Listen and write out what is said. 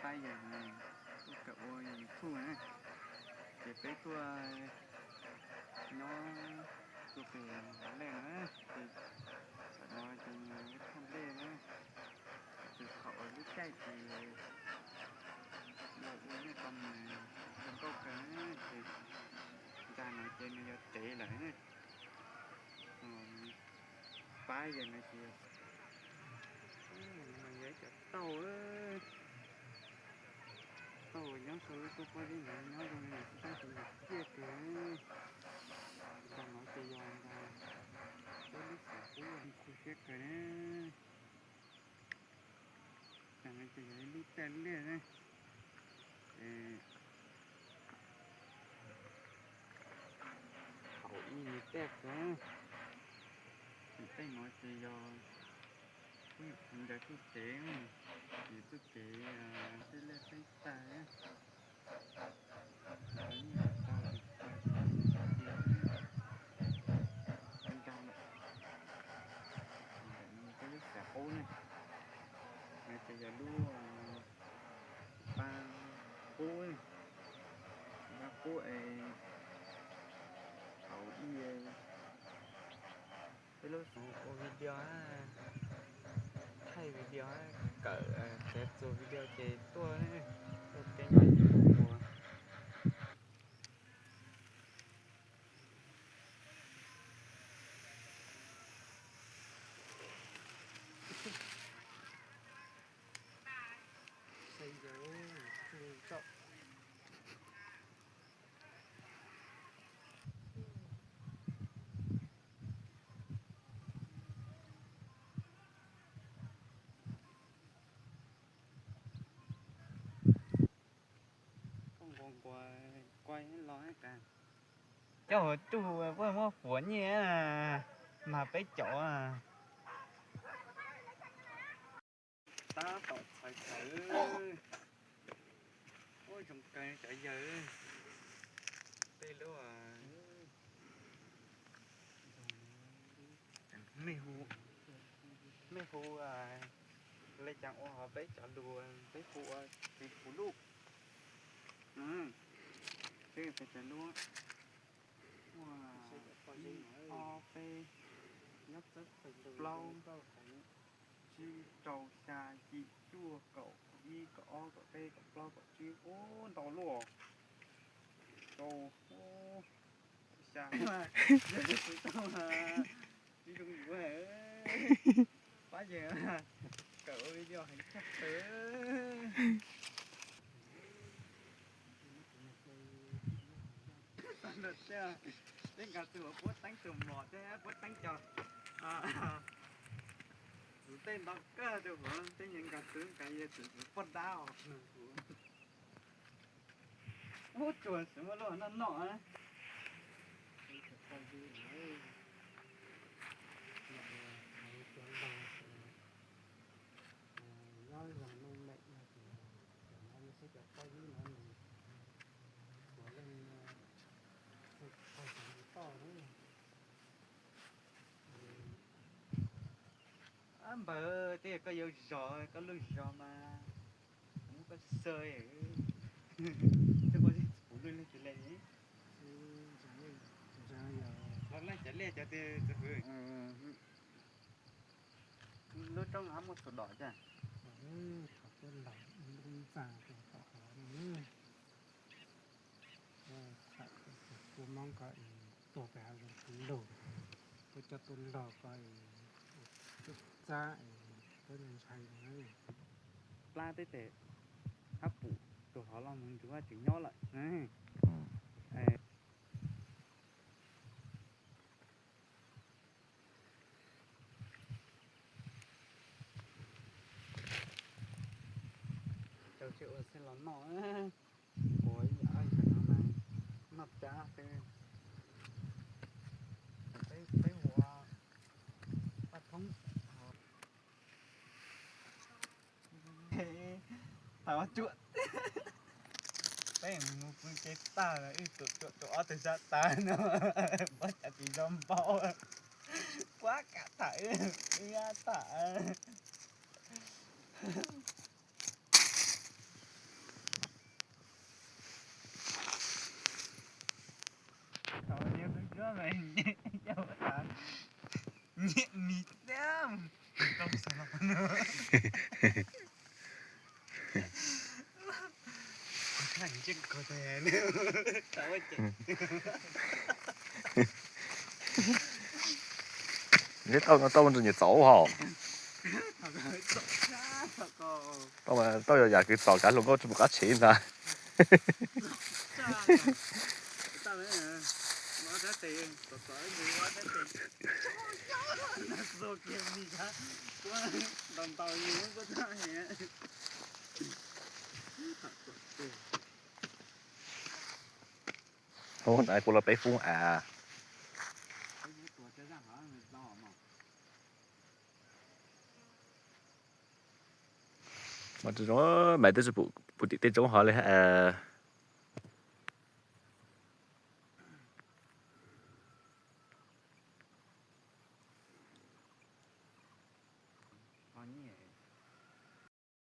Pab yawg no tuaj kawm ua YouTube na, ces peb tuaj nyob tuaj pem Hauv Lej na, ces tam no ces nws ib thaj lej na, ces thaum lub caij ces los ua nej tau mus zoo nkauj kawg na, ces nrag no ces nws yog tsev lawm na. Pab yawg no ces yog ib cov tauj, tauj uas nyob sau lub tuaj pob zeb ntawd nyob zoo li ntawd xwb tab sis nws ciaj kawg. Nrag no ces yog nrag peb lub xeev qub khuv siab kawg na. Nrag no ces yog ib lub caij liaj na, ces thaum ub nws caij kawg. Ces tej no ces yog kuj yog qhov ncauj txuj kev, yus txuj kev tej liaj tej tag. Tau nyiaj tau tau ces nrag lawm. Ntawm no peb lub xeev qub ne, no ces yog lub pab qub, pab qub es thaum ub peb lub xeev ua video, thaij video, kawm txiav txuas video ces tuaj, tuaj kev nyob ua. Nquas nquas kuaj los tas. Coj hauv tsuj puab muab puav nyiaj mas peb caug. Tab tom txhawv txhawv. Ub, zoo kawg cov yawg. Tej lub mej hu, mej hu li cas ua hov peb cov lus peb hu ua tsis hu luj. Peb cov lub ib ob peb plaub tsib rau xya yim cuaj kaum ib kaum ob kaum peb kaum plaub kaum tsib, ub, ntau luaj. Rau, ub, xya, yog yog tus tau, tsis zoo yuav. Pab yawg kawm ua video heev tshaj plaws. Tau los thiab, peb nkag txug puab teeb tug mlom thiab puab teeb cov, tus tej ntau kawg rau huv, tej nyuag nkag txug nkag yog tus poj dab os. Ub, tsuas tsis muaj lub noj noj. Nyob zoo nuj meem no ces cov no yog xwb cov pob zeb no nws puav leej txog tau toj na. Ab npawg, twb yog koj yuav zog koj lub zog mas kuv muab koj xawb, koj puas tsis pum lub neeg twg le. Los leej cov liaj cov twg txawv hwv. Lub roob no muaj txhuv dom cas? Thov puab laug lub ntxa rau tom hov no. Tham cov kua moob ko es tuag pem hav zoov kuv lug, puab coj tuaj log ko es ua txab es puab ntshai na. Plab peb tes hab pum tus hov los mus nrug hab tseem nyob lawm. Tau tsis ua xeeb los noj, ua ib yam no mas noj cab xwb. Peb ua paj thoob. Thaum tsuam, peb mus pw kev tag, wb tsuam tsuam tsuam ob tug sab tag no, puab cas tsis zoo npaum, puab kam tham wb, wb tham. Ntshe tau no tau ntshe nyiam txaus hos. Tau yog yam kws txom kav hluas nkauj tsis pum qab tshev ntag. Ub, nais puas los peb fub av. Mas zoo, mas twb pum tim tej roob hov li.